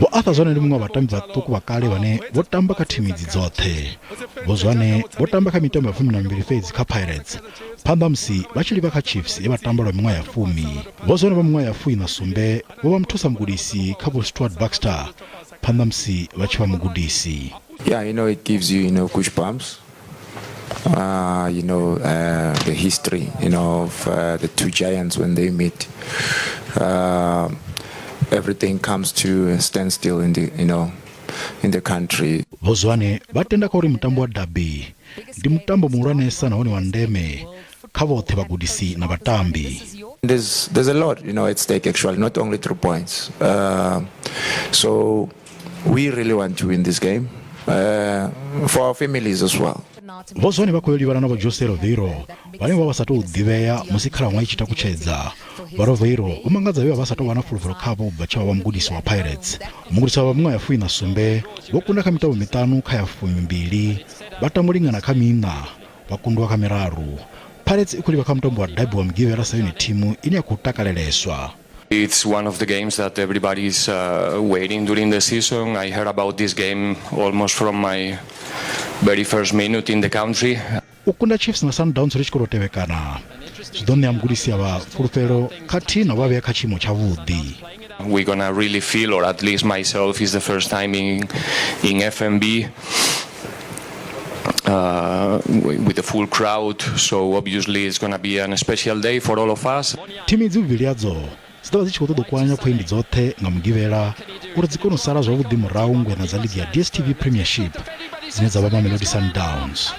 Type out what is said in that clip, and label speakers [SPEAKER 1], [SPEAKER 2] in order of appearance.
[SPEAKER 1] Vho Arthur Zwane ndi muṅwe wa vhatambi vhaṱuku vha kale vhane vho tamba kha thimu idzi dzoṱhe. Vho Zwane vho tamba kha mitambo ya 12 fhedzi kha Pirates phanḓa ha musi vha tshi livha kha Chiefs ye vha tamba lwa miṅwaha ya fumi. Vho Zwane vha miṅwaha ya 67 vho vha muthusa mugudisi kha Vho Stuart Baxter phanḓa ha musi vha tshi vha mugudisi.
[SPEAKER 2] Yeah, it gives you goosebumps. The history of the two giants when they meet. Everything comes to a standstill in the country.
[SPEAKER 1] Vho Zwane vha tenda kha uri mutambo wa derby ndi mutambo muhulwanesa nahone wa ndeme kha vhoṱhe vhagudisi na vhatambi.
[SPEAKER 2] There's a lot at stake actually, not only 3 points. So we really want to win this game for our families as well.
[SPEAKER 1] Vho Zwane vha khou yo livhana na Vho Jose Riveiro vhane vha vha sa tou ḓivhea musi khalaṅwaha i tshi takutshedza. Vho Riveiro vho mangadza vhe vha vha sa tou vha na fulufhelo khavho u bva tshe vha vha mugudisi wa Pirates. Mugudisi wa miṅwaha ya 67 vho kunda kha mitambo miṱanu kha ya 20, vha tamba u lingana kha miṋa, vha kundiwa kha miraru. Pirates i khou livha kha mutambo wa derby wa Mugivhela sa yone thimu ine ya khou takaleleswa.
[SPEAKER 3] It's one of the games that everybody is waiting during the season. I heard about this game almost from my very first minute in the country.
[SPEAKER 1] U kunda Chiefs na Sundowns ri tshi khou tou tevhekana zwi ḓo ṋea mugudisi avha fulufhelo khathihi na u vha vhea kha tshiimo tshavhuḓi.
[SPEAKER 3] We're gonna really feel, or at least myself, is the first time in FNB with the full crowd. So obviously it's gonna be an special day for all of us.
[SPEAKER 1] Thimu idzi vhuvhili hadzo dzi ḓo vha dzi tshi khou ṱoḓa u kwanya phoindi dzoṱhe nga Mugivhela uri dzi kone u sala zwavhuḓi murahu ngwena dza ligi ya DStv Premiership dzine dza vha Mamelodi Sundowns.